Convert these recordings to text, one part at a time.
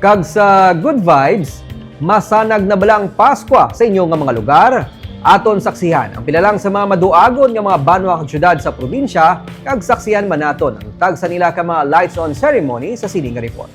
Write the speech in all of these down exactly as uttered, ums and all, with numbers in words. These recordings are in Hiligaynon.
Kag sa good vibes, masanag na bala ang Paskwa sa inyo nga mga lugar? Aton saksihan ang pila lang sa mga maduagon nga mga banwa kag syudad sa probinsya, kag saksihan man naton ang tag sa nila ka mga lights on ceremony sa sini nga report.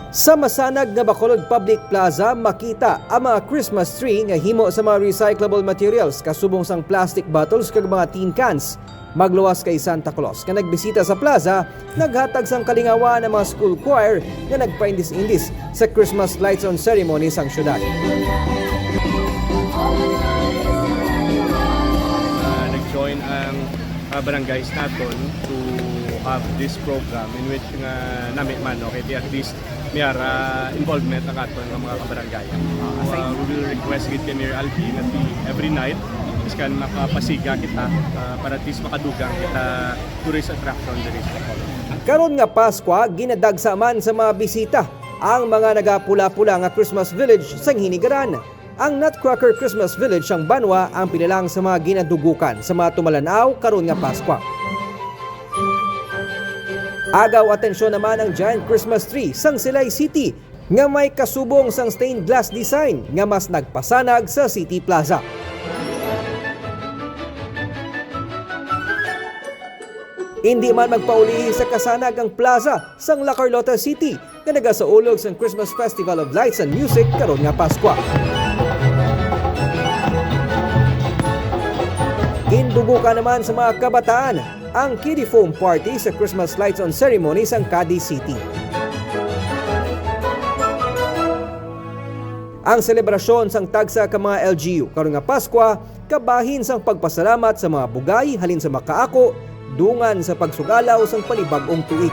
Sa masanag nga Bacolod Public Plaza, makita ang mga Christmas tree nga himo sa mga recyclable materials, kasubong sang plastic bottles kag mga tin cans. Magluwas kay Santa Claus nga nagbisita sa plaza, naghatag sang kalingawan ang mga school choir nga nagpaindis-indis sa Christmas lights on ceremony sang syudad. Uh, nag-join ang uh, barangays naton to have this program in which nga nami man, okay, di at least may ara involvement ang aton nga mga kabarangay. Uh, we will request gid kay Mayor Alvin that we, every night, is kan makapasiga kita uh, para at least makadugang kita tourist attraction diri sa Bacolod. Karon nga Paskwa, ginadagsa man sa mga bisita ang mga nagapula-pula nga Christmas village sang hinigaran. Ang Nutcracker Christmas Village sang banwa ang pinalang sa mga ginadugukan sa mga tumalan-aw karon nga Paskwa. Agaw atensyon naman ang giant Christmas tree sang Silay City nga may kasubong sang stained glass design nga mas nagpasanag sa City Plaza. Indi man magpaulihi sa kasanag ang plaza sang La Carlota City nga nagasaulog sang Christmas Festival of Lights and Music karon nga Paskwa. Gindugukan naman sa mga kabataan ang Kiddie Foam Party sa Christmas Lights on Ceremony sang Cadiz City. Ang selebrasyon sang tagsa ka mga L G U karon nga Paskwa kabahin sang pagpasalamat sa mga bugay halin sa makaako dungan sa pagsugalaw sang panibag-ong tuig.